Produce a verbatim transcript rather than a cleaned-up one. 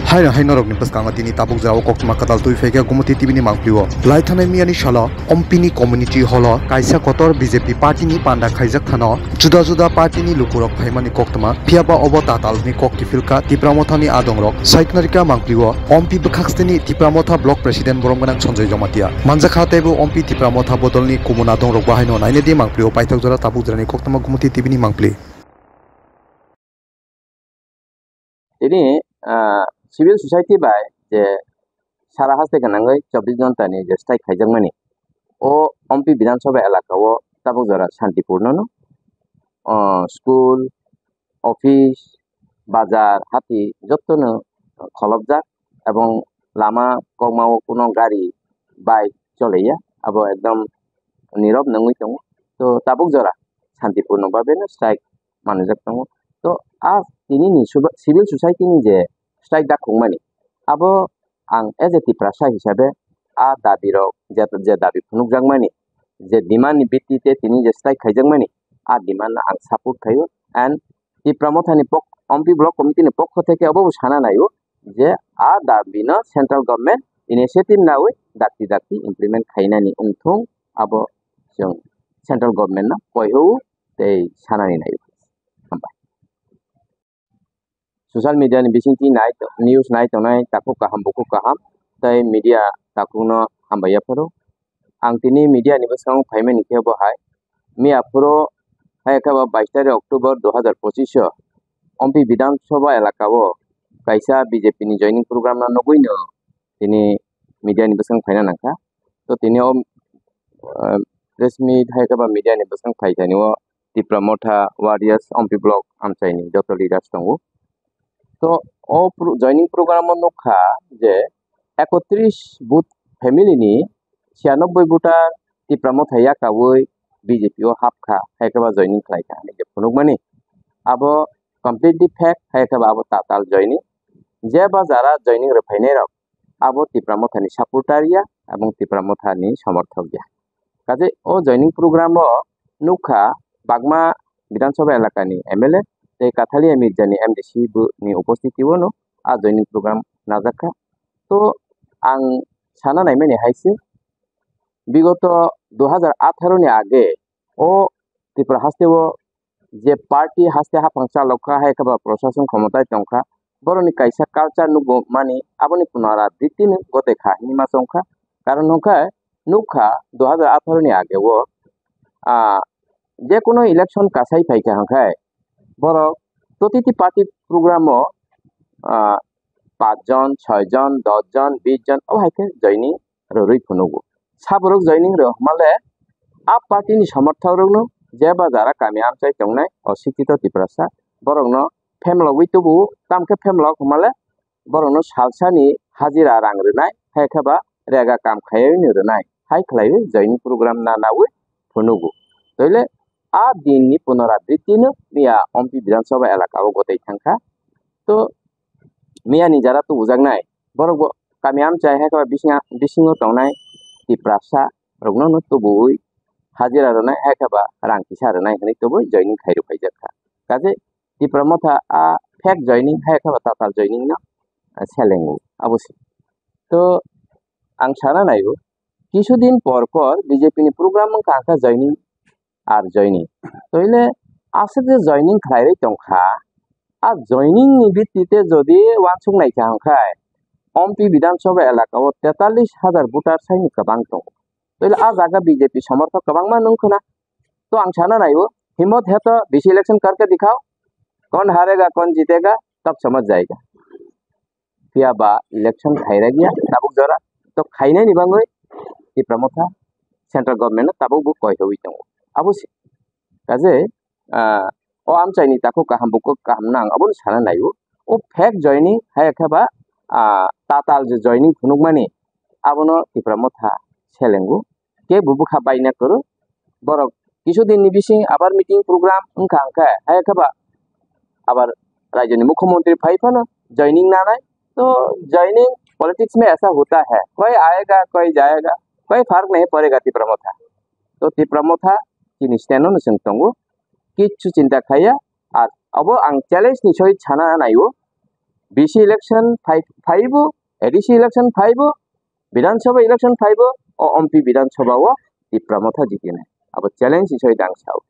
Haino hai norokni bwskango tini tabuk jora o koktwma kwtal twi phaikha Gumoti T V ni mangpli o. Lai thanai miyani salo Ompi ni community hall o kaisa kotor B J P party ni panda khaijak thano juda juda party ni lukurok phaimani koktwma, phiyaba obo tatal hwnwi kok kiphilkha Tipra Motha ni adongrok. Saiknarikha mangpli o Ompi bwkhaksteni Tipra Motha block president borom gwnang Sanjoy Jamatia. Manjakha teibo Ompi Tipra Motha bodolni kumun adongrok bahaino nainedi mangpli o paithak jora tabuk jorani koktwma Gumoti T V ni mangpli. Tini, ah, civil society bai je sara haste gwnangwi chobbish ghonta ni je strike khaijakmani, o Ompi Bidhan Sabha elaka o tabuk jora shantipurno no, ah, school, office, bazar, hati jotono kholopjak, ebong lama kokma o kuno gari, bike choleya, abo ekdom nirok nungwi tongo. To tabuk jora shantipurno babe no strike manjak tongo. To a tini ni suba-, civil society ni je strike da khungmani, abo ang as a Tiprasa hisabe a dabi rok je, je dabi phunukjakmani, je demand ni bitti te tini je strike khaijakmani, a demand no ang support khaio. And Tipra Motha ni pok-, Ompi Block Committee ni pokho theke obo bo sana naio je a dabi no central government initiative nawi dakti dakti implement khainani wngthung, abo chwng central government no koihu tei sanani naio. Hambai. Social media ni bisingtwi nai to-, news nai tongnai takhuk kaham bukhuk kaham tei media takhukno hambai yapharo. Ang tini media ni bwskango phaimani khe bo hai, miya phuru hai khe bo bais tarik October dui hazar pochisio Ompi Bidhan Sabha elaka o kaisa B J P ni joining program no nugwi no tini media ni bwskango phaina nangkha. To tini o, ah, press meet hai khe ba media ni bwskango phai thani o Tipra Motha, Warriors, Ompi Block amchaini joto leaders tongo. To o pro-, joining program o nukha je ekotris booth family ni chiyanobboi voter Tipra Motha yakaui B J P o hapkha, hai khe ba joining khlaikha hinwi je phunukmani. Abo completely fake, hai khe ba abo tatal joining. Je ba jara joining rwphainai rok, abo Tipra Motha ni supporter ya, ebong Tipra Motha ni somorthok ya. Kaje o joining program o nukha Bagma Bidhan Sabha elaka ni M L A tei Kathalia Mirza ni M D C bo ni upostiti o no a joining program najakha. To ang sana naimani hai se, bigoto dui hazar atharo ni age o Tripura haste o je party haste haphang chalokha, hai khe ba prosason khomotai tongkha, borokni kaisa culture nugo mani, aboni punarabritino gotoi kha hinwi ma chongkha. Karon hwnkhe nukha dui hazar atharo ni age o, ah, je kono election kasai phaikha hwnkhe borok protiti party program o, ah, pach jon, soi jon, dos jon, bis jon, obo hai khe joining rwrwi phunugo. Saborok joining rw hwnmale a party ni somorthok rokno je ba jara kami amchai tongnai o sikito Tiprasa borokno phemlogwi tubuo, tamkhe phemlok hwnmale borokno salsani hajira rang rwnai, hai khe ba rega kam khaiwi no rwnai, hai khlaiwi joining program na naui phunugo. Toile a din ni punarabritino miya Ompi Bidhan Sabha elaka o gotoi thangkha. To miya ni jara tubujaknai borok bo kami amchai hai khe ba bising, bisingo tongnai Tiprasa rokno no tubuwi hajira rwnai, hai khe ba rang kisa rwnai hinwi tubui joining khairok phaijak kha. Kaje Tipra Motha a fake joining hai khe ba tatal joining no, ah, selengo abo se. To ang sana naio, kisu din por por B J P ni program wngkha, wngkha joining ar joining. Toile aswk je joining khlairwi tongkha, a joining ni bitti te jodi uansuk naikha hwnkhai Ompi Bidhan Sabha elaka o tetallis hajar voter saini kwbang tongo. Toile a jaga B J P somorthok kwbangma nung khwna. To ang sana naio, himot he to bisi election karke dikhao, kon harega, kon jitega, tab samajh jayega. Phiya ba election khairagya tabuk jora, to khainani bangwi Tipra Motha central government no tabuk bo koi rwui tongo. Abo se kaje, ah, o amchaini takhuk kaham bukhuk kaham nang abono sana naio. O fake joining hai khe ba, ah, tatal je joining phunukmani abono Tipra Motha selengo. Kebo bwkha baina kwrwi. Borok kisu din ni bising abar meeting program wngkha hwnkhe, hai khe ba abar raijoni mukhyamantri phai phano joining nanai. To joining politics mein aisa hota hai, koi aayega, koi jayega, koi farak nahi padega Tipra Motha. To Tipra Motha chini stand no chwng tongo, kichu chinta khaiya. Ar abo ang challenge ni sohit sana naio, B C election phai phaibo, A D C election phaibo, Bidhan Sabha election phaibo, o M P Bidhan Sabha o Tipra Motha jiti nai. Abo challenge hisoi dang sao.